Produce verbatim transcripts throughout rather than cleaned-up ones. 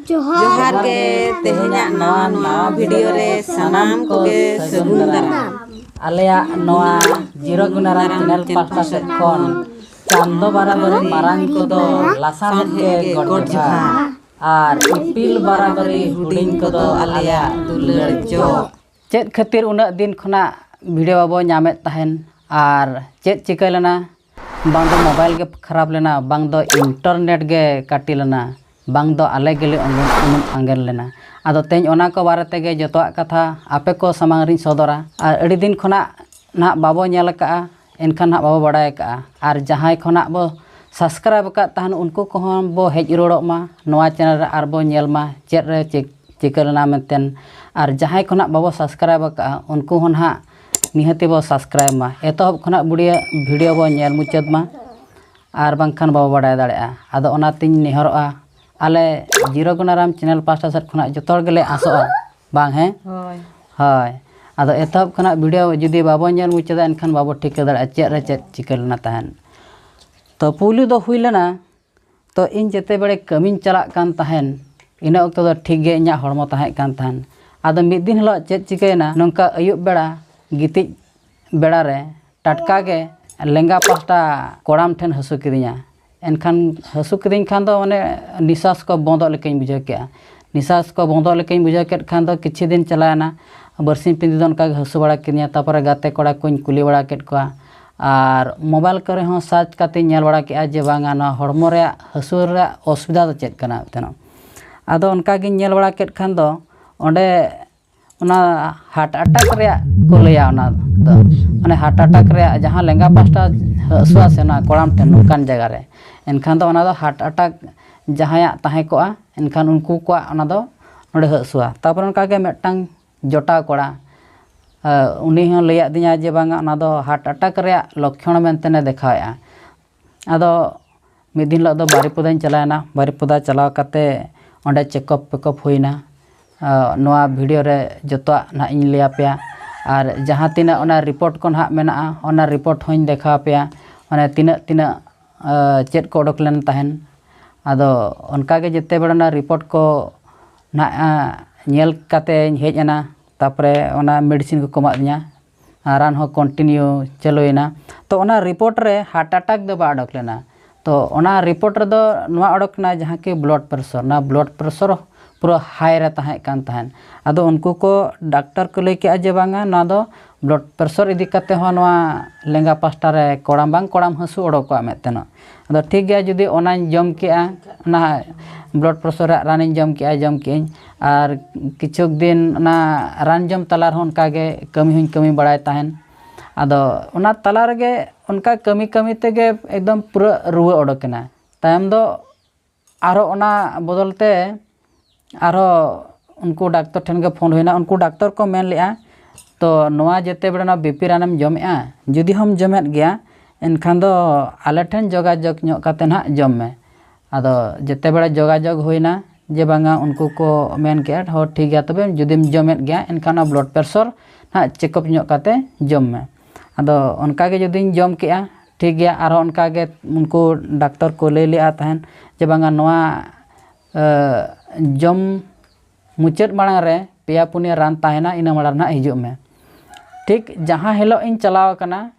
ᱡᱚᱦᱟᱨ ᱜᱮ᱾ ᱛᱮᱦᱮᱧᱟᱜ ᱱᱟᱣᱟ ᱱᱟᱣᱟ ᱵᱷᱤᱰᱤᱭᱳ ᱨᱮ ᱥᱟᱱᱟᱢ ᱠᱚᱜᱮ ᱥᱟᱹᱜᱩᱱ ᱫᱟᱨᱟᱢ᱾ ᱟᱞᱮᱭᱟᱜ ᱱᱚᱣᱟ ᱡᱤᱨᱳ ᱜᱩᱱᱟᱨᱟᱢ ᱪᱮᱱᱮᱞ ᱯᱟᱦᱴᱟ ᱥᱮᱫ ᱠᱷᱚᱱ ᱪᱟᱸᱫᱚ ᱵᱟᱨᱟᱵᱟᱹᱨᱤ ᱢᱟᱨᱟᱝ ᱠᱚᱫᱚ ᱞᱟᱥᱟᱬᱦᱮᱫ ᱜᱮ ᱜᱚᱰ ᱡᱚᱦᱟᱨ᱾ ᱟᱨ ᱤᱯᱤᱞ ᱵᱟᱨᱟᱵᱟᱹᱨᱤ ᱦᱩᱰᱤᱧ ᱠᱚᱫᱚ ᱟᱞᱮᱭᱟᱜ ᱫᱩᱞᱟᱹᱲ ᱡᱚᱜ᱾ ᱪᱮᱫ ᱠᱷᱟᱹᱛᱤᱨ ᱩᱱᱟᱹᱜ ᱫᱤᱱ ᱠᱷᱚᱱᱟᱜ ᱵᱷᱤᱰᱤᱭᱳ ᱵᱟᱵᱚ ᱧᱟᱢᱮᱫ ᱛᱟᱦᱮᱱ ᱟᱨ ᱪᱮᱫ ᱪᱤᱠᱟᱹ ᱞᱮᱱᱟ? ᱵᱟᱝ ᱫᱚ ᱢᱳᱵᱟᱭᱤᱞ ᱜᱮ ᱠᱷᱟᱨᱟᱯ ᱞᱮᱱᱟ, ᱵᱟᱝ ᱫᱚ ᱤᱱᱴᱟᱨᱱᱮᱴ ᱜᱮ ᱠᱟᱹᱴᱤ ᱞᱮᱱᱟ, ᱵᱟᱝ ᱫᱚ ᱟᱞᱮ ᱜᱮᱞᱮ ᱩᱱᱩᱢ ᱩᱱᱩᱢ ᱟᱸᱜᱮᱱ ᱞᱮᱱᱟ᱾ ᱟᱫᱚ ᱛᱮᱦᱮᱧ ᱚᱱᱟ ᱠᱚ ᱵᱟᱨᱮ ᱛᱮᱜᱮ ᱡᱚᱛᱚᱣᱟᱜ ᱠᱟᱛᱷᱟ ᱟᱯᱮ ᱠᱚ ᱥᱟᱢᱟᱝ ᱨᱤᱧ ᱥᱚᱫᱚᱨᱟ᱾ ᱟᱨ ᱟᱹᱰᱤ ᱫᱤᱱ ᱠᱷᱚᱱᱟᱜ ᱱᱟᱦᱟᱜ ᱵᱟᱵᱚ ᱧᱮᱞ ᱟᱠᱟᱜᱼᱟ, ᱮᱱᱠᱷᱟᱱ ᱱᱟᱦᱟᱜ ᱵᱟᱵᱚ ᱵᱟᱲᱟᱭ ᱟᱠᱟᱜᱼᱟ᱾ ᱟᱨ ᱡᱟᱦᱟᱸᱭ ᱠᱷᱚᱱᱟᱜ ᱵᱚ ᱥᱟᱵᱥᱠᱨᱟᱭᱤᱵ ᱟᱠᱟᱫ ᱛᱟᱦᱮᱱ, ᱩᱱᱠᱩ ᱠᱚᱦᱚᱸ ᱵᱚ ᱦᱮᱡ ᱨᱩᱣᱟᱹᱲᱚᱜ ᱢᱟ ᱱᱚᱣᱟ ᱪᱮᱱᱮᱞ ᱨᱮ, ᱟᱨ ᱵᱚ ᱧᱮᱞ ᱢᱟ ᱪᱮᱫ ᱨᱮ ᱪᱮᱫ ᱪᱤᱠᱟᱹ ᱞᱮᱱᱟ ᱢᱮᱱᱛᱮ᱾ ᱟᱨ ᱡᱟᱦᱟᱸᱭ ᱠᱷᱚᱱᱟᱜ ᱵᱟᱵᱚ ᱥᱟᱵᱥᱠᱨᱟᱭᱤᱵ ᱟᱠᱟᱫᱼᱟ, ᱩᱱᱠᱩ ᱦᱚᱸ ᱱᱟᱦᱟᱜ ᱱᱤᱦᱟᱹᱛᱤ ᱵᱚ ᱥᱟᱵᱥᱠᱨᱟᱭᱤᱵ ᱢᱟ᱾ ᱮᱛᱚᱦᱚᱵ ᱠᱷᱚᱱᱟᱜ ᱵᱩᱰᱤᱭᱟᱹ ᱵᱷᱤᱰᱤᱭᱳ ᱵᱚ ᱧᱮᱞ ᱢᱩᱪᱟᱹᱫ ᱢᱟ, ᱟᱨ ᱵᱟᱝᱠᱷᱟᱱ ᱵᱟᱵᱚ ᱵᱟᱰᱟᱭ ᱫᱟᱲᱮᱭᱟᱜᱼᱟ᱾ ᱟᱫᱚ ᱚᱱᱟᱛᱤᱧ ᱱᱮᱦᱚᱨᱚᱜᱼᱟ, ᱟᱞᱮ ᱡᱤᱨᱳ ᱜᱩᱱᱟᱨᱟᱢ ᱪᱮᱱᱮᱞ ᱯᱟᱦᱴᱟ ᱥᱮᱫ ᱠᱷᱚᱱᱟᱜ ᱡᱚᱛᱚ ᱦᱚᱲ ᱜᱮᱞᱮ ᱟᱥᱚᱜᱼᱟ, ᱵᱟᱝ ᱦᱮᱸ? ᱦᱳᱭ᱾ ᱦᱳᱭ᱾ ᱟᱫᱚ ᱮᱛᱚᱦᱚᱵ ᱠᱷᱚᱱᱟᱜ ᱵᱷᱤᱰᱤᱭᱳ ᱡᱩᱫᱤ ᱵᱟᱵᱚ ᱧᱮᱞ ᱢᱩᱪᱟᱹᱫᱟ, ᱮᱱᱠᱷᱟᱱ ᱵᱟᱵᱚ ᱴᱷᱤᱠᱟᱹ ᱫᱟᱲᱮᱭᱟᱜᱼᱟ ᱪᱮᱫ ᱨᱮ ᱪᱮᱫ ᱪᱤᱠᱟᱹ ᱞᱮᱱᱟ ᱛᱟᱦᱮᱸᱫ᱾ ᱛᱚ ᱯᱩᱭᱞᱩ ᱫᱚ ᱦᱩᱭ ᱞᱮᱱᱟ, ᱛᱚ ᱤᱧ ᱡᱮᱛᱮ ᱵᱮᱲᱮ ᱠᱟᱹᱢᱤᱧ ᱪᱟᱞᱟᱜ ᱠᱟᱱ ᱛᱟᱦᱮᱸᱱ, ᱤᱱᱟᱹ ᱚᱠᱛᱚ ᱫᱚ ᱴᱷᱤᱠ ᱜᱮ ᱤᱧᱟᱹᱜ ᱦᱚᱲᱢᱚ ᱛᱟᱦᱮᱸ ᱠᱟᱱ ᱛᱟᱦᱮᱸᱱ᱾ ᱟᱫᱚ ᱢᱤᱫ ᱫᱤᱱ ᱦᱤᱞᱳᱜ ᱪᱮᱫ ᱪᱤᱠᱟᱹᱭᱮᱱᱟ, ᱱᱚᱝᱠᱟ ᱟᱹᱭᱩᱵ ᱵᱮᱲᱟ ᱜᱤᱛᱤᱡ ᱵᱮᱲᱟ ᱨᱮ ᱴᱟᱴᱠᱟ ᱜᱮ ᱞᱮᱸᱜᱟ ᱯᱟᱦᱴᱟ ᱠᱚᱲᱟᱢ ᱴᱷᱮᱱ ᱦᱟᱹᱥᱩ ᱠᱤᱫᱤᱧᱟ᱾ ᱮᱱᱠᱷᱟᱱ ᱦᱟᱹᱥᱩ ᱠᱤᱫᱤᱧ ᱠᱷᱟᱱ ᱫᱚ ᱚᱱᱮ ᱱᱤᱥᱥᱟᱥ ᱠᱚ ᱵᱚᱱᱫᱚᱜ ᱞᱮᱠᱟᱧ ᱵᱩᱡᱷᱟᱹᱣ ᱠᱮᱜᱼᱟ᱾ ᱱᱤᱥᱥᱟᱥ ᱠᱚ ᱵᱚᱱᱫᱚᱜ ᱞᱮᱠᱟᱧ ᱵᱩᱡᱷᱟᱹᱣ ᱠᱮᱫ ᱠᱷᱟᱱ ᱫᱚ ᱠᱤᱪᱷᱩ ᱫᱤᱱ ᱪᱟᱞᱟᱣᱮᱱᱟ, ᱵᱟᱨᱥᱤᱧ ᱯᱮ ᱫᱤᱱ ᱫᱚ ᱚᱱᱠᱟ ᱜᱮ ᱦᱟᱹᱥᱩ ᱵᱟᱲᱟ ᱠᱤᱫᱤᱧᱟ᱾ ᱛᱟᱨᱯᱚᱨᱮ ᱜᱟᱛᱮ ᱠᱚᱲᱟ ᱠᱚᱧ ᱠᱩᱞᱤ ᱵᱟᱲᱟ ᱠᱮᱫ ᱠᱚᱣᱟ, ᱟᱨ ᱢᱳᱵᱟᱭᱤᱞ ᱠᱚᱨᱮ ᱦᱚᱸ ᱥᱟᱨᱪ ᱠᱟᱛᱮᱧ ᱧᱮᱞ ᱵᱟᱲᱟ ᱠᱮᱫᱼᱟ ᱡᱮ ᱵᱟᱝᱟ, ᱱᱚᱣᱟ ᱦᱚᱲᱢᱚ ᱨᱮᱭᱟᱜ ᱦᱟᱹᱥᱩ ᱨᱮᱭᱟᱜ ᱚᱥᱩᱵᱤᱫᱷᱟ ᱫᱚ ᱪᱮᱫ ᱠᱟᱱᱟ ᱢᱮᱱᱛᱮ᱾ ᱟᱫᱚ ᱚᱱᱠᱟ ᱜᱤᱧ ᱧᱮᱞ ᱵᱟᱲᱟ ᱠᱮᱫ ᱠᱷᱟᱱ ᱫᱚ ᱚᱸᱰᱮ ᱚᱱᱟ ᱦᱟᱨᱴ ᱮᱴᱟᱠ ᱨᱮᱭᱟᱜ ᱠᱚ ᱞᱟᱹᱭᱟ, ᱚᱱᱟ ᱫᱚ ᱢᱟᱱᱮ ᱦᱟᱨᱴ ᱮᱴᱟᱠ ᱨᱮᱭᱟᱜ ᱡᱟᱦᱟᱸ ᱞᱮᱸᱜᱟ ᱯᱟᱦᱴᱟ ᱦᱟᱹᱥᱩᱣᱟ ᱥᱮ ᱚᱱᱟ ᱠᱚᱲᱟᱢ ᱴᱷᱮᱱ ᱱᱚᱝᱠᱟᱱ ᱡᱟᱭᱜᱟ ᱨᱮ, ᱮᱱᱠᱷᱟᱱ ᱫᱚ ᱚᱱᱟ ᱫᱚ ᱦᱟᱨᱴ ᱮᱴᱟᱠ ᱡᱟᱦᱟᱸᱭᱟᱜ ᱛᱟᱦᱮᱸ ᱠᱚᱜᱼᱟ, ᱮᱱᱠᱷᱟᱱ ᱩᱱᱠᱩ ᱠᱚᱣᱟᱜ ᱚᱱᱟ ᱫᱚ ᱱᱚᱰᱮ ᱦᱟᱹᱥᱩᱣᱟ᱾ ᱛᱟᱨᱯᱚᱨᱮ ᱚᱱᱠᱟ ᱜᱮ ᱢᱤᱫᱴᱟᱝ ᱡᱚᱴᱟᱣ ᱠᱚᱲᱟ, ᱟᱨ ᱩᱱᱤ ᱦᱚᱸ ᱞᱟᱹᱭᱟᱫ ᱫᱤᱧᱟ ᱡᱮ ᱵᱟᱝᱟ, ᱚᱱᱟ ᱫᱚ ᱦᱟᱨᱴ ᱮᱴᱟᱠ ᱨᱮᱭᱟᱜ ᱞᱚᱠᱠᱷᱚᱱ ᱢᱮᱱᱛᱮ ᱮ ᱫᱮᱠᱷᱟᱣᱮᱫᱼᱟ᱾ ᱟᱫᱚ ᱢᱤᱫ ᱫᱤᱱ ᱦᱤᱞᱳᱜ ᱫᱚ ᱵᱟᱨᱤᱯᱚᱫᱟᱧ ᱪᱟᱞᱟᱣᱮᱱᱟ᱾ ᱵᱟᱨᱤᱯᱚᱫᱟ ᱪᱟᱞᱟᱣ ᱠᱟᱛᱮ ᱚᱸᱰᱮ ᱪᱮᱠᱟᱯ ᱯᱮᱠᱟᱯ ᱦᱩᱭᱱᱟ᱾ ᱟᱨ ᱱᱚᱣᱟ ᱵᱷᱤᱰᱤᱭᱳ ᱨᱮ ᱡᱚᱛᱚᱣᱟᱜ ᱱᱟᱦᱟᱜ ᱤᱧ ᱞᱟᱹᱭ ᱟᱯᱮᱭᱟ᱾ ᱟᱨ ᱡᱟᱦᱟᱸ ᱛᱤᱱᱟᱹᱜ ᱚᱱᱟ ᱨᱤᱯᱳᱨᱴ ᱠᱚ ᱱᱟᱦᱟᱜ ᱢᱮᱱᱟᱜᱼᱟ, ᱚᱱᱟ ᱨᱤᱯᱳᱨᱴ ᱦᱚᱸᱧ ᱫᱮᱠᱷᱟᱣ ᱟᱯᱮᱭᱟ, ᱢᱟᱱᱮ ᱛᱤᱱᱟᱹᱜ ᱛᱤᱱᱟᱹᱜ, ᱟᱨ ᱪᱮᱫ ᱠᱚ ᱚᱰᱚᱠ ᱞᱮᱱ ᱛᱟᱦᱮᱱ᱾ ᱟᱫᱚ ᱚᱱᱠᱟᱜᱮ ᱡᱮᱛᱮ ᱵᱮᱲᱟ ᱚᱱᱟ ᱨᱤᱯᱳᱨᱴ ᱠᱚ ᱱᱟᱦᱟᱜ ᱧᱮᱞ ᱠᱟᱛᱮᱧ ᱦᱮᱡ ᱮᱱᱟ᱾ ᱛᱟᱨᱯᱚᱨᱮ ᱚᱱᱟ ᱢᱮᱰᱤᱥᱤᱱ ᱠᱚᱠᱚ ᱮᱢᱟᱫᱤᱧᱟ, ᱟᱨ ᱨᱟᱱ ᱦᱚᱸ ᱠᱚᱱᱴᱤᱱᱤᱭᱩ ᱪᱟᱹᱞᱩᱭᱮᱱᱟ᱾ ᱛᱚ ᱚᱱᱟ ᱨᱤᱯᱳᱨᱴ ᱨᱮ ᱦᱟᱨᱴ ᱮᱴᱟᱠ ᱫᱚ ᱵᱟᱭ ᱚᱰᱚᱠ ᱞᱮᱱᱟ᱾ ᱛᱚ ᱚᱱᱟ ᱨᱤᱯᱳᱨᱴ ᱨᱮᱫᱚ ᱱᱚᱣᱟ ᱚᱰᱚᱠ ᱮᱱᱟ, ᱡᱟᱦᱟᱸ ᱠᱤ ᱵᱞᱟᱰ ᱯᱨᱮᱥᱚᱨ, ᱚᱱᱟ ᱵᱞᱟᱰ ᱯᱨᱮᱥᱚᱨ ᱯᱩᱨᱟᱹ ᱦᱟᱭ ᱨᱮ ᱛᱟᱦᱮᱸ ᱠᱟᱱ ᱛᱟᱦᱮᱸᱫ᱾ ᱟᱫᱚ ᱩᱱᱠᱩ ᱠᱚ ᱰᱟᱠᱛᱟᱨ ᱠᱚ ᱞᱟᱹᱭ ᱠᱮᱜᱼᱟ ᱡᱮ ᱵᱟᱝᱟ, ᱱᱚᱣᱟ ᱫᱚ ᱵᱞᱟᱰ ᱯᱨᱮᱥᱚᱨ ᱤᱫᱤ ᱠᱟᱛᱮ ᱦᱚᱸ ᱱᱚᱣᱟ ᱞᱮᱸᱜᱟ ᱯᱟᱥᱴᱟ ᱨᱮ ᱠᱚᱲᱟᱢ ᱵᱟᱝ ᱠᱚᱲᱟᱢ ᱦᱟᱹᱥᱩ ᱚᱰᱚᱠᱚᱜᱼᱟ ᱢᱮᱫ ᱛᱮᱱᱚᱜ᱾ ᱟᱫᱚ ᱴᱷᱤᱠ ᱜᱮᱭᱟ, ᱡᱩᱫᱤ ᱚᱱᱟᱧ ᱡᱚᱢ ᱠᱮᱜᱼᱟ, ᱚᱱᱟ ᱵᱞᱟᱰ ᱯᱨᱮᱥᱚᱨ ᱨᱮᱭᱟᱜ ᱨᱟᱱᱤᱧ ᱡᱚᱢ ᱠᱮᱜᱼᱟ, ᱡᱚᱢ ᱠᱮᱜᱼᱟᱹᱧ, ᱟᱨ ᱠᱤᱪᱷᱩ ᱫᱤᱱ ᱚᱱᱟ ᱨᱟᱱ ᱡᱚᱢ ᱛᱟᱞᱟ ᱨᱮᱦᱚᱸ ᱚᱱᱠᱟᱜᱮ ᱠᱟᱹᱢᱤ ᱦᱚᱸᱧ ᱠᱟᱹᱢᱤ ᱵᱟᱲᱟᱭ ᱛᱟᱦᱮᱱ᱾ ᱟᱫᱚ ᱚᱱᱟ ᱛᱟᱞᱟ ᱨᱮᱜᱮ ᱚᱱᱠᱟ ᱠᱟᱹᱢᱤ ᱠᱟᱹᱢᱤ ᱛᱮᱜᱮ ᱮᱠᱫᱚᱢ ᱯᱩᱨᱟᱹ ᱨᱩᱣᱟᱹ ᱚᱰᱚᱠ ᱮᱱᱟ᱾ ᱛᱟᱭᱚᱢ ᱫᱚ ᱟᱨᱦᱚᱸ ᱚᱱᱟ ᱵᱚᱫᱚᱞ ᱛᱮ ᱟᱨᱦᱚᱸ ᱩᱱᱠᱩ ᱰᱟᱠᱛᱚᱨ ᱴᱷᱮᱱ ᱜᱮ ᱯᱷᱳᱱ ᱦᱩᱭᱱᱟ᱾ ᱩᱱᱠᱩ ᱰᱟᱠᱛᱚᱨ ᱠᱚ ᱢᱮᱱ ᱞᱮᱜᱼᱟ, "ᱛᱚ ᱱᱚᱣᱟ ᱡᱮᱛᱮ ᱵᱮᱲᱟ ᱱᱚᱣᱟ ᱵᱤᱯᱤ ᱨᱟᱱᱮᱢ ᱡᱚᱢᱮᱜᱼᱟ, ᱡᱩᱫᱤ ᱦᱚᱸᱢ ᱡᱚᱢᱮᱫ ᱜᱮᱭᱟ, ᱮᱱᱠᱷᱟᱱ ᱫᱚ ᱟᱞᱮ ᱴᱷᱮᱱ ᱡᱳᱜᱟᱡᱳᱜᱽ ᱧᱚᱜ ᱠᱟᱛᱮ ᱱᱟᱦᱟᱜ ᱡᱚᱢ ᱢᱮ᱾" ᱟᱫᱚ ᱡᱮᱛᱮ ᱵᱮᱲᱟ ᱡᱳᱜᱟᱡᱳᱜᱽ ᱦᱩᱭᱱᱟ ᱡᱮ ᱵᱟᱝᱟ, ᱩᱱᱠᱩ ᱠᱚ ᱢᱮᱱ ᱠᱮᱜᱼᱟ, "ᱦᱚᱸ ᱴᱷᱤᱠ ᱜᱮᱭᱟ, ᱛᱚᱵᱮ ᱡᱩᱫᱤᱢ ᱡᱚᱢᱮᱫ ᱜᱮᱭᱟ, ᱮᱱᱠᱷᱟᱱ ᱚᱱᱟ ᱵᱞᱟᱰ ᱯᱨᱮᱥᱚᱨ ᱱᱟᱦᱟᱜ ᱪᱮᱠᱟᱯ ᱧᱚᱜ ᱠᱟᱛᱮ ᱡᱚᱢ ᱢᱮ᱾" ᱟᱫᱚ ᱚᱱᱠᱟ ᱜᱮ ᱡᱩᱫᱤᱧ ᱡᱚᱢ ᱠᱮᱜᱼᱟ, ᱴᱷᱤᱠ ᱜᱮᱭᱟ, ᱟᱨᱦᱚᱸ ᱚᱱᱠᱟ ᱜᱮ ᱩᱱᱠᱩ ᱰᱟᱠᱛᱚᱨ ᱠᱚ ᱞᱟᱹᱭ ᱞᱮᱜᱼᱟ ᱛᱟᱦᱮᱱ ᱡᱮ ᱵᱟᱝᱟ, ᱱᱚᱣᱟ ᱮ, ᱡᱚᱢ ᱢᱩᱪᱟᱹᱫ ᱢᱟᱲᱟᱝ ᱨᱮ ᱯᱮᱭᱟ ᱯᱩᱱᱭᱟᱹ ᱨᱟᱱ ᱛᱟᱦᱮᱱᱟ, ᱤᱱᱟᱹ ᱢᱟᱲᱟᱝ ᱨᱮ ᱱᱟᱦᱟᱜ ᱦᱤᱡᱩᱜ ᱢᱮ᱾ ᱴᱷᱤᱠ ᱡᱟᱦᱟᱸ ᱦᱤᱞᱳᱜ ᱤᱧ ᱪᱟᱞᱟᱣ ᱟᱠᱟᱱᱟ,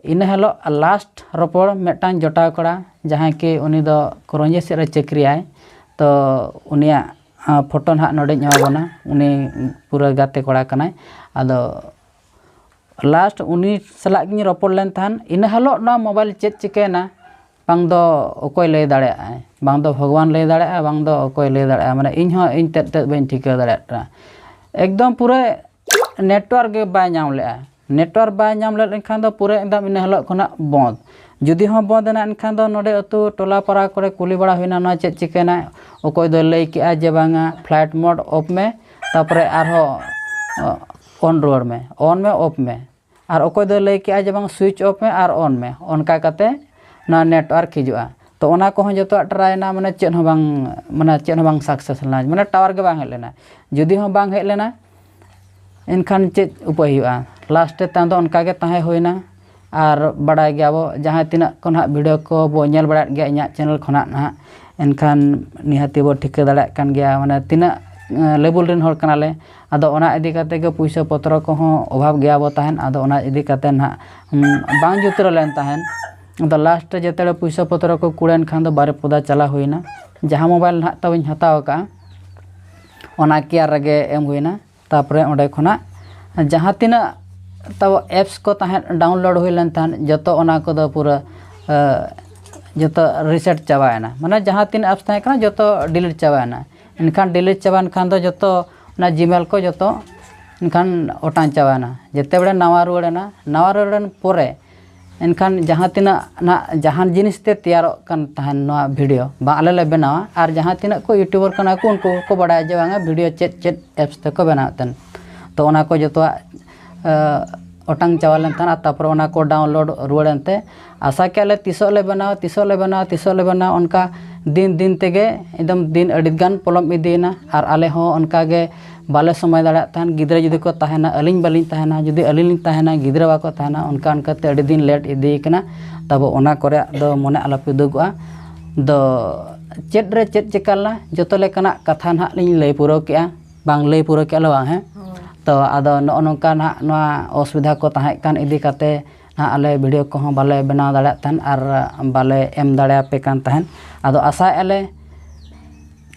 ᱤᱱᱟᱹ ᱦᱤᱞᱳᱜ ᱞᱟᱥᱴ ᱨᱚᱯᱚᱲ ᱢᱤᱫᱴᱟᱝ ᱡᱚᱴᱟᱣ ᱠᱚᱲᱟ, ᱡᱟᱦᱟᱸᱭ ᱠᱤ ᱩᱱᱤ ᱫᱚ ᱠᱚᱨᱚᱧᱡᱤ ᱥᱮᱫ ᱨᱮ ᱪᱟᱹᱠᱨᱤᱭᱟᱭ, ᱛᱚ ᱩᱱᱤᱭᱟᱜ, ᱟ, ᱯᱷᱳᱴᱳ ᱱᱟᱦᱟᱜ ᱱᱚᱰᱮᱧ ᱮᱢᱟ ᱵᱚᱱᱟ᱾ ᱩᱱᱤ ᱯᱩᱨᱟᱹ ᱜᱟᱛᱮ ᱠᱚᱲᱟ ᱠᱟᱱᱟᱭ᱾ ᱟᱫᱚ ᱞᱟᱥᱴ ᱩᱱᱤ ᱥᱟᱞᱟᱜ ᱜᱤᱧ ᱨᱚᱯᱚᱲ ᱞᱮᱱ ᱛᱟᱦᱮᱸᱫ᱾ ᱤᱱᱟᱹ ᱦᱤᱞᱳᱜ ᱱᱚᱣᱟ ᱢᱳᱵᱟᱭᱤᱞ ᱪᱮᱫ ᱪᱤᱠᱟᱹᱭᱮᱱᱟ, ᱵᱟᱝ ᱫᱚ ᱚᱠᱚᱭ ᱞᱟᱹᱭ ᱫᱟᱲᱮᱭᱟᱜᱼᱟᱭ, ᱵᱟᱝ ᱫᱚ ᱵᱷᱚᱜᱚᱵᱟᱱ ᱞᱟᱹᱭ ᱫᱟᱲᱮᱭᱟᱜᱼᱟ, ᱵᱟᱝ ᱫᱚ ᱚᱠᱚᱭ ᱞᱟᱹᱭ ᱫᱟᱲᱮᱭᱟᱜᱼᱟ᱾ ᱢᱟᱱᱮ ᱤᱧ ᱦᱚᱸ ᱤᱧ ᱛᱮᱫ ᱛᱮᱫ ᱵᱟᱹᱧ ᱴᱷᱤᱠᱟᱹ ᱫᱟᱲᱮᱭᱟᱜ ᱠᱟᱱᱟ᱾ ᱮᱠᱫᱚᱢ ᱯᱩᱨᱟᱹ ᱱᱮᱴᱣᱟᱨᱠ ᱜᱮ ᱵᱟᱭ ᱧᱟᱢ ᱞᱮᱜᱼᱟ᱾ ᱱᱮᱴᱣᱟᱨᱠ ᱵᱟᱭ ᱧᱟᱢ ᱞᱮᱫ ᱮᱱᱠᱷᱟᱱ ᱫᱚ ᱯᱩᱨᱟᱹ ᱮᱠᱫᱚᱢ ᱤᱱᱟᱹ ᱦᱤᱞᱳᱜ ᱠᱷᱚᱱᱟᱜ ᱵᱚᱸᱫᱽ᱾ ᱡᱩᱫᱤ ᱦᱚᱸ ᱵᱚᱸᱫᱽ ᱮᱱᱟ, ᱮᱱᱠᱷᱟᱱ ᱫᱚ ᱱᱚᱰᱮ ᱟᱹᱛᱩ ᱴᱚᱞᱟ ᱯᱟᱲᱟ ᱠᱚᱨᱮ ᱠᱩᱞᱤ ᱵᱟᱲᱟ ᱦᱩᱭᱱᱟ, ᱱᱚᱣᱟ ᱪᱮᱫ ᱪᱤᱠᱟᱹᱭᱮᱱᱟ? ᱚᱠᱚᱭ ᱫᱚᱭ ᱞᱟᱹᱭ ᱠᱮᱜᱼᱟ ᱡᱮ ᱵᱟᱝᱟ, ᱯᱷᱞᱟᱭᱤᱴ ᱢᱳᱰ ᱚᱯᱷ ᱢᱮ, ᱛᱟᱨᱯᱚᱨᱮ ᱟᱨᱦᱚᱸ ᱚᱱ ᱨᱩᱣᱟᱹᱲ ᱢᱮ, ᱚᱱ ᱢᱮ, ᱚᱯᱷ ᱢᱮ᱾ ᱟᱨ ᱚᱠᱚᱭ ᱫᱚᱭ ᱞᱟᱹᱭ ᱠᱮᱜᱼᱟ ᱡᱮ ᱵᱟᱝ, ᱥᱩᱭᱤᱪ ᱚᱯᱷ ᱢᱮ ᱟᱨ ᱚᱱ ᱢᱮ, ᱚᱱᱠᱟ ᱠᱟᱛᱮ ᱱᱚᱣᱟ ᱱᱮᱴᱣᱟᱨᱠ ᱦᱤᱡᱩᱜᱼᱟ᱾ ᱛᱚ ᱚᱱᱟ ᱠᱚᱦᱚᱸ ᱡᱚᱛᱚᱣᱟᱜ ᱴᱨᱟᱭ ᱮᱱᱟ, ᱢᱟᱱᱮ ᱪᱮᱫ ᱦᱚᱸ ᱵᱟᱝ, ᱢᱟᱱᱮ ᱪᱮᱫ ᱦᱚᱸ ᱵᱟᱝ ᱥᱟᱠᱥᱮᱥ ᱞᱮᱱᱟ, ᱢᱟᱱᱮ ᱴᱟᱣᱟᱨ ᱜᱮ ᱵᱟᱝ ᱦᱮᱡ ᱞᱮᱱᱟ᱾ ᱡᱩᱫᱤ ᱦᱚᱸ ᱵᱟᱝ ᱦᱮᱡ ᱞᱮᱱᱟ, ᱮᱱᱠᱷᱟᱱ ᱪᱮᱫ ᱩᱯᱟᱹᱭ ᱦᱩᱭᱩᱜᱼᱟ? ᱞᱟᱥᱴ ᱨᱮ ᱛᱟᱭᱚᱢ ᱫᱚ ᱚᱱᱠᱟ ᱜᱮ ᱛᱟᱦᱮᱸ ᱦᱩᱭᱱᱟ᱾ ᱟᱨ ᱵᱟᱰᱟᱭ ᱜᱮᱭᱟ ᱵᱚ, ᱡᱟᱦᱟᱸ ᱛᱤᱱᱟᱹᱜ ᱠᱚ ᱱᱟᱦᱟᱜ video ᱠᱚ ᱵᱚ ᱧᱮᱞ ᱵᱟᱲᱟᱭᱮᱫ ᱜᱮᱭᱟ ᱤᱧᱟᱹᱜ channel ᱠᱷᱚᱱᱟᱜ ᱱᱟᱦᱟᱜ, ᱮᱱᱠᱷᱟᱱ ᱱᱤᱦᱟᱹᱛᱤ ᱵᱚ ᱴᱷᱤᱠᱟᱹ ᱫᱟᱲᱮᱭᱟᱜ ᱠᱟᱱ ᱜᱮᱭᱟ, ᱢᱟᱱᱮ ᱛᱤᱱᱟᱹᱜ, ᱮᱸ, level ᱨᱮᱱ ᱦᱚᱲ ᱠᱟᱱᱟᱞᱮ᱾ ᱟᱫᱚ ᱚᱱᱟ ᱤᱫᱤ ᱠᱟᱛᱮ ᱜᱮ ᱯᱩᱭᱥᱟᱹ ᱯᱚᱛᱨᱚ ᱠᱚᱦᱚᱸ ᱚᱵᱷᱟᱵᱽ ᱜᱮᱭᱟ ᱵᱚ ᱛᱟᱦᱮᱱ᱾ ᱟᱫᱚ ᱚᱱᱟ ᱤᱫᱤ ᱠᱟᱛᱮ ᱱᱟᱦᱟᱜ, ᱩᱢ, ᱵᱟᱝ ᱡᱩᱛᱨᱟᱹᱣ ᱞᱮᱱ ᱛᱟᱦᱮᱱ᱾ ᱟᱫᱚ last ᱨᱮ ᱡᱮᱛᱮ ᱦᱚᱲ ᱯᱩᱭᱥᱟᱹ ᱯᱚᱛᱨᱚ ᱠᱚ ᱠᱩᱲᱮᱱ ᱠᱷᱟᱱ ᱫᱚ ᱵᱟᱨᱤᱯᱚᱫᱟ ᱪᱟᱞᱟᱣ ᱦᱩᱭᱱᱟ᱾ ᱡᱟᱦᱟᱸ mobile ᱱᱟᱦᱟᱜ ᱛᱟᱵᱚᱧ ᱦᱟᱛᱟᱣ ᱟᱠᱟᱫᱼᱟ, ᱚᱱᱟ care ᱨᱮᱜᱮ ᱮᱢ ᱦᱩᱭᱱᱟ᱾ ᱛᱟᱯᱚᱨᱮ ᱚᱸᱰᱮ ᱠᱷᱚᱱᱟᱜ ᱡᱟᱦᱟᱸ ᱛᱤᱱᱟᱹᱜ ᱛᱟᱵᱚ apps ᱠᱚ ᱛᱟᱦᱮᱸ download ᱦᱩᱭ ᱞᱮᱱ ᱛᱟᱦᱮᱸᱫ, ᱡᱚᱛᱚ ᱚᱱᱟ ᱠᱚᱫᱚ ᱯᱩᱨᱟᱹ, ᱮ, ᱡᱚᱛᱚ reset ᱪᱟᱵᱟᱭᱮᱱᱟ᱾ ᱢᱟᱱᱮ ᱡᱟᱦᱟᱸ ᱛᱤᱱᱟᱹᱜ apps ᱛᱟᱦᱮᱸ ᱠᱟᱱᱟ, ᱡᱚᱛᱚ delete ᱪᱟᱵᱟᱭᱮᱱᱟ᱾ ᱮᱱᱠᱷᱟᱱ delete ᱪᱟᱵᱟᱭᱮᱱ ᱠᱷᱟᱱ ᱫᱚ ᱡᱚᱛᱚ ᱚᱱᱟ Gmail ᱠᱚ ᱡᱚᱛᱚ ᱮᱱᱠᱷᱟᱱ ᱚᱴᱟᱝ ᱪᱟᱵᱟᱭᱮᱱᱟ᱾ ᱡᱮᱛᱮ ᱵᱮᱲᱮ ᱱᱟᱣᱟ ᱨᱩᱣᱟᱹᱲᱮᱱᱟ, ᱱᱟᱣᱟ ᱨᱩᱣᱟᱹᱲᱮᱱ ᱯᱚᱨᱮ ᱮᱱᱠᱷᱟᱱ ᱡᱟᱦᱟᱸ ᱛᱤᱱᱟᱹᱜ ᱱᱟᱜ ᱡᱟᱦᱟᱱ ᱡᱤᱱᱤᱥ ᱛᱮ ᱛᱮᱭᱟᱨᱚᱜ ᱠᱟᱱ ᱛᱟᱦᱮᱱ ᱱᱚᱣᱟ video, ᱵᱟᱝ ᱟᱞᱮ ᱞᱮ ᱵᱮᱱᱟᱣᱟ, ᱟᱨ ᱡᱟᱦᱟᱸ ᱛᱤᱱᱟᱹᱜ ᱠᱚ YouTuber ᱠᱟᱱᱟ ᱠᱚ, ᱩᱱᱠᱩ ᱠᱚ ᱵᱟᱲᱟᱭᱟ ᱡᱮ ᱵᱟᱝᱟ video ᱪᱮᱫ ᱪᱮᱫ apps ᱛᱮᱠᱚ ᱵᱮᱱᱟᱣᱮᱫ ᱛᱟᱦᱮᱱ᱾ ᱛᱚ ᱚᱱᱟ ᱠᱚ ᱡᱚᱛᱚᱣᱟᱜ, ᱮ, ᱚᱴᱟᱝ ᱪᱟᱵᱟ ᱞᱮᱱ ᱛᱟᱦᱮᱱ, ᱟᱨ ᱛᱟᱨᱯᱚᱨᱮ ᱚᱱᱟ ᱠᱚ download ᱨᱩᱣᱟᱹᱲ ᱮᱱᱛᱮ ᱟᱥᱟ ᱠᱮᱜᱼᱟ ᱞᱮ ᱛᱤᱥᱚᱜ ᱞᱮ ᱵᱮᱱᱟᱣᱟ, ᱛᱤᱥᱚᱜ ᱞᱮ ᱵᱮᱱᱟᱣᱟ, ᱛᱤᱥᱚᱜ ᱞᱮ ᱵᱮᱱᱟᱣᱟ, ᱚᱱᱠᱟ ᱫᱤᱱ ᱫᱤᱱ ᱛᱮᱜᱮ ᱮᱠᱫᱚᱢ ᱫᱤᱱ ᱟᱹᱰᱤ ᱜᱟᱱ ᱯᱚᱞᱚᱢ ᱤᱫᱤᱭᱮᱱᱟ, ᱟᱨ ᱟᱞᱮ ᱦᱚᱸ ᱚᱱᱠᱟ ᱜᱮ ᱵᱟᱞᱮ ᱥᱚᱢᱚᱭ ᱫᱟᱲᱮᱭᱟᱜ ᱛᱟᱦᱮᱱ᱾ ᱜᱤᱫᱽᱨᱟᱹ ᱡᱩᱫᱤ ᱠᱚ ᱛᱟᱦᱮᱱᱟ, ᱟᱹᱞᱤᱧ ᱵᱟᱹᱞᱤᱧ ᱛᱟᱦᱮᱱᱟ, ᱡᱩᱫᱤ ᱟᱹᱞᱤᱧ ᱞᱤᱧ ᱛᱟᱦᱮᱱᱟ, ᱜᱤᱫᱽᱨᱟᱹ ᱵᱟᱠᱚ ᱛᱟᱦᱮᱱᱟ, ᱚᱱᱠᱟ ᱚᱱᱠᱟᱛᱮ ᱟᱹᱰᱤ ᱫᱤᱱ late ᱤᱫᱤᱭ ᱠᱟᱱᱟ᱾ ᱛᱟᱵᱚ ᱚᱱᱟ ᱠᱚᱨᱮ ᱫᱚ ᱢᱚᱱᱮ ᱟᱞᱚᱯᱮ ᱩᱫᱩᱜᱚᱜᱼᱟ᱾ ᱫᱚ ᱪᱮᱫ ᱨᱮ ᱪᱮᱫ ᱪᱤᱠᱟ ᱞᱮᱱᱟ, ᱡᱚᱛᱚ ᱞᱮᱠᱟᱱᱟᱜ ᱠᱟᱛᱷᱟ ᱱᱟᱦᱟᱜ ᱞᱤᱧ ᱞᱟᱹᱭ ᱯᱩᱨᱟᱹᱣ ᱠᱮᱜᱼᱟ, ᱵᱟᱝ ᱞᱟᱹᱭ ᱯᱩᱨᱟᱹᱣ ᱠᱮᱜᱼᱟ ᱞᱮ ᱵᱟᱝ, ᱦᱮᱸ? ᱦᱳᱭ᱾ ᱛᱚ ᱟᱫᱚ ᱱᱚᱜᱼᱚ ᱱᱚᱝᱠᱟ ᱱᱟᱦᱟᱜ ᱱᱚᱣᱟ ᱚᱥᱩᱵᱤᱫᱷᱟ ᱠᱚ ᱛᱟᱦᱮᱸ ᱠᱟᱱ ᱤᱫᱤ ᱠᱟᱛᱮ ᱱᱟᱦᱟᱜ ᱟᱞᱮ video ᱠᱚᱦᱚᱸ ᱵᱟᱞᱮ ᱵᱮᱱᱟᱣ ᱫᱟᱲᱮᱭᱟᱜ ᱛᱟᱦᱮᱱ ᱟᱨ ᱵᱟᱞᱮ ᱮᱢ ᱫᱟᱲᱮᱭᱟᱯᱮ ᱠᱟᱱ ᱛᱟᱦᱮᱱ᱾ ᱟᱫᱚ ᱟᱥᱟᱭᱮᱫᱼᱟ ᱞᱮ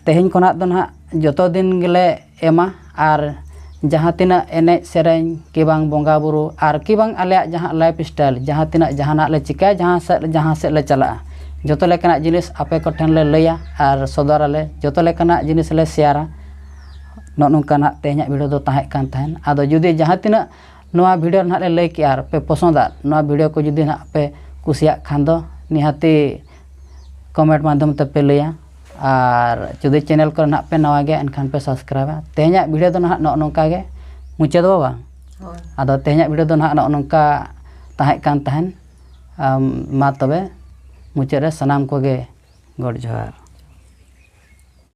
ᱛᱮᱦᱮᱧ ᱠᱷᱚᱱᱟᱜ ᱫᱚ ᱱᱟᱦᱟᱜ ᱡᱚᱛᱚ ᱫᱤᱱ ᱜᱮᱞᱮ ᱮᱢᱟ, ᱟᱨ ᱡᱟᱦᱟᱸ ᱛᱤᱱᱟᱹᱜ ᱮᱱᱮᱡ ᱥᱮᱨᱮᱧ ᱠᱤ ᱵᱟᱝ ᱵᱚᱸᱜᱟ ᱵᱩᱨᱩ ᱟᱨ ᱠᱤ ᱵᱟᱝ ᱟᱞᱮᱭᱟᱜ ᱡᱟᱦᱟᱸ life style, ᱡᱟᱦᱟᱸ ᱛᱤᱱᱟᱹᱜ ᱡᱟᱦᱟᱱᱟᱜ ᱞᱮ ᱪᱤᱠᱟᱹᱭᱟ, ᱡᱟᱦᱟᱸ ᱥᱮᱫ, ᱡᱟᱦᱟᱸ ᱥᱮᱫ ᱞᱮ ᱪᱟᱞᱟᱜᱼᱟ, ᱡᱚᱛᱚ ᱞᱮᱠᱟᱱᱟᱜ ᱡᱤᱱᱤᱥ ᱟᱯᱮ ᱠᱚᱴᱷᱮᱱ ᱞᱮ ᱞᱟᱹᱭᱟ ᱟᱨ ᱥᱚᱫᱚᱨᱟᱞᱮ, ᱡᱚᱛᱚ ᱞᱮᱠᱟᱱᱟᱜ ᱡᱤᱱᱤᱥ ᱞᱮ share ᱟ᱾ ᱱᱚᱜᱼᱚ ᱱᱚᱝᱠᱟ ᱱᱟᱦᱟᱜ ᱛᱮᱦᱮᱧᱟᱜ video ᱫᱚ ᱛᱟᱦᱮᱸ ᱠᱟᱱ ᱛᱟᱦᱮᱱ᱾ ᱟᱫᱚ ᱡᱩᱫᱤ ᱡᱟᱦᱟᱸ ᱛᱤᱱᱟᱹᱜ ᱱᱚᱣᱟ video ᱱᱟᱦᱟᱜ ᱞᱮ ᱞᱟᱹᱭ ᱠᱮᱜᱼᱟ ᱟᱨ ᱯᱮ ᱯᱚᱥᱚᱸᱫᱟ, ᱱᱚᱣᱟ video ᱠᱚ ᱡᱩᱫᱤ ᱱᱟᱦᱟᱜ ᱯᱮ ᱠᱩᱥᱤᱭᱟᱜ ᱠᱷᱟᱱ ᱫᱚ ᱱᱤᱦᱟᱹᱛᱤ comment ᱢᱟᱫᱽᱫᱷᱚᱢ ᱛᱮᱯᱮ ᱞᱟᱹᱭᱟ᱾ ᱟᱨ ᱡᱩᱫᱤ channel ᱠᱚᱨᱮ ᱱᱟᱦᱟᱜ ᱯᱮ ᱱᱟᱣᱟ ᱜᱮᱭᱟ, ᱮᱱᱠᱷᱟᱱ ᱯᱮ subscribe ᱟ᱾ ᱛᱮᱦᱮᱧᱟᱜ video ᱫᱚ ᱱᱟᱦᱟᱜ ᱱᱚᱜᱼᱚ ᱱᱚᱝᱠᱟ ᱜᱮ ᱢᱩᱪᱟᱹᱫᱚᱜᱼᱟ ᱵᱟᱝ? ᱦᱳᱭ᱾ ᱟᱫᱚ ᱛᱮᱦᱮᱧᱟᱜ video ᱫᱚ ᱱᱟᱦᱟᱜ ᱱᱚᱜᱼᱚ ᱱᱚᱝᱠᱟ ᱛᱟᱦᱮᱸ ᱠᱟᱱ ᱛᱟᱦᱮᱱ᱾ ᱟᱢ, ᱢᱟ ᱛᱚᱵᱮ ᱢᱩᱪᱟᱹᱫ ᱨᱮ ᱥᱟᱱᱟᱢ ᱠᱚᱜᱮ ᱜᱚᱰ ᱡᱚᱦᱟᱨ᱾